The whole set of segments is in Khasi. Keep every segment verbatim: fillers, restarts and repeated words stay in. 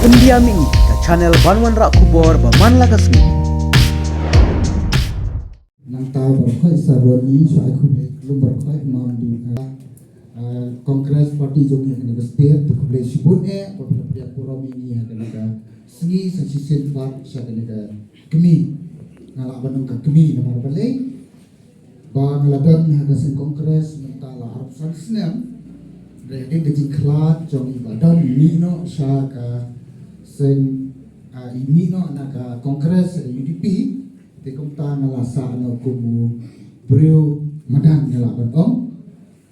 India Mini, ka channel ban wanrah khubor ba man la ka sngi. Nangta baroh khoit sa roni sha ai khublei khlem baroh khoit mam di ka, eh, Congress Party jong ngi ha kane ka state, te khublei shibun eh ba phi la pdiang burom ïa ngi ha kane ka sngi sa shisien pat sha kane ka kmie. Nga lah ban ong ka kmie namar balei ba nga la don ha ka seng Congress mynta la arphew san snem. Hynrei hadien ka jingkhlad jong i Bah Don i mih noh sha ka seng, ah, i mih noh na ka Congress, sha ka U D P. Te kumta nga la sah noh kum u briew madan, nga lah ban ong.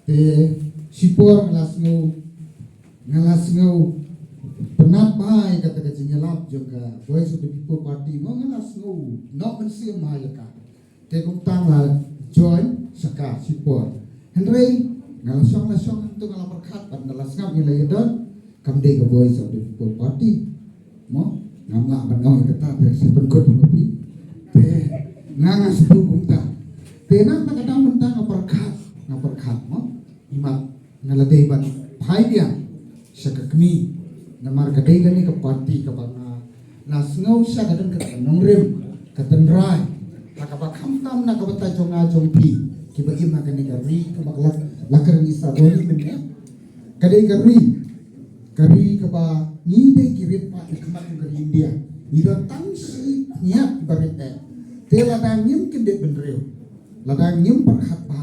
Te shipor nga la sngew, nga la sngew pynnat bha ïa kata ka jingïalap jong ka Voice of the People Party, mo, nga la sngew noh mynsiem ha ïa ka. Te kumta nga la join sha ka shipor. Hynrei nga la shong, la shong hangto, nga la pyrkhat bad nga la sngap, nga la ïa don, kam dei ka Voice of the People Party. Mo, ngam lah ban ong ïa kata, te sa pynkut ïa phi. Te nga, nga shu kumta. Te na kata ka daw mynta nga pyrkhat, nga pyrkhat, mo. Imat nga la dei ban phai biang sha ka kmie. Namar ka dei kane ka party kaba nga la sngew sha ka don ka nongrim, ka tynrai ha kaba khamtam na ka bynta jong nga jong phi kiba im ha kane ka ri kaba la, la kren i Saboni mynne. Ka dei ka ri, ka ri kaba ngi dei ki rit paid ha khmat jong ka ri India. Ngi don tang shi ngiat ba rit eh. Te lada ngim kyndit bynriew, lada ngim pyrkhat bha,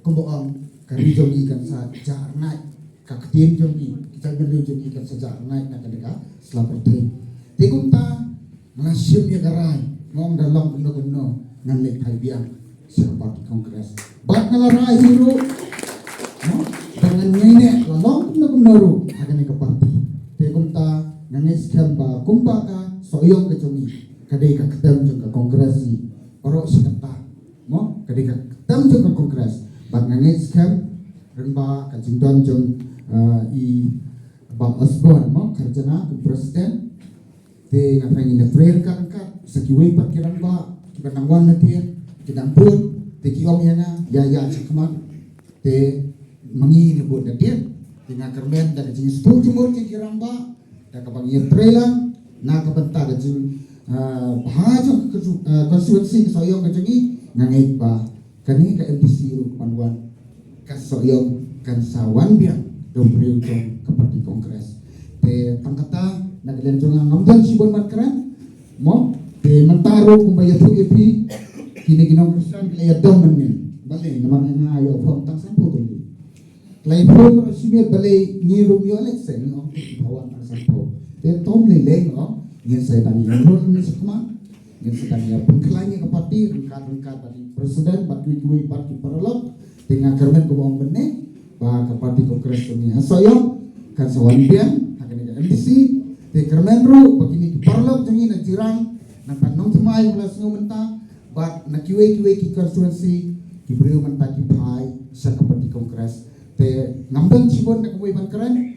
kumba ong, ka ri jong ngi kan sa jah rngaid, ka ktien jong ngi, ki jaitbynriew jong ngi kan sa jah rngaid na kane ka sla pyrthei. Te kumta nga la shim ïa ka rai, nga ong da long kumno kumno ngan leit phai biang sha ka party Congress. Bad nga la rai hi ruh, no, ba ngan ïaineh la long kumno kumno ruh ha kane ka party. Te kumta nga ngeit skhem ba kumba ka sohiong ka jong ngi, ka dei ka ktem jong ka Congress hi baroh shi katta. Mo, ka dei ka ktem jong ka Congress. Bad nga ngeit skhem lyngba ka jingdon jong, eh, i Bah Osborne, mo, Kharjana kum president. Te nga tharai ngin ïatrei ryngkat ryngkat sa kiwei pat ki rangbah kiba nang wan na tieng, ki dang bud, te ki ong ïa nga, ïa, ïa, shakhmat. Te ma ngi ngin bud na tieng. Te nga kyrmen da ka jingsngewthuh jingmut jong ki rangbah, da kaba ngi ïatrei lang na ka bynta ka jing, ah, bha jong ka, ah, constituency, ka sohiong ka jong ngi, nga ngeit ba kane ka M D C ruh ka ban wan, ka sohiong kan sa wan biang da u briew jong ka party Congress. Te tang kata, na ka liang jong nga ngam don shibun ban kren, mo, te mynta ruh kumba ïathuh ïa phi, kine ki nongkyrshan ki la ïadom mynnin. Balei? Namar nga ïoh form tang sanphew tylli. Ka la ïa phone ruh shi miet, balei ngi ruh ïoh lehse, ngi ong ki ba wan tang sanphew. Te tom lei lei, ngi ong ngin sa dang ïa enroll mynne shakhmat, ngin sa dang ïa pynkhlaiñ ïa ka party ryngkat ryngkat bad i president bad kiwei kiwei pat ki paralok. Te nga kyrmen kumba ong mynne ba ka party Congress jong ngi ha sohiong kan sa wan biang ha kane ka M D C. Te kyrmen ruh ba kine ki paralok jong ngi na Jirang, na ka Nongthymmai ba la sngew mynta, bad na kiwei kiwei ki constituency, ki briew mynta ki phai sha ka party Congress. Te ngam don shibun na kawei ban kren,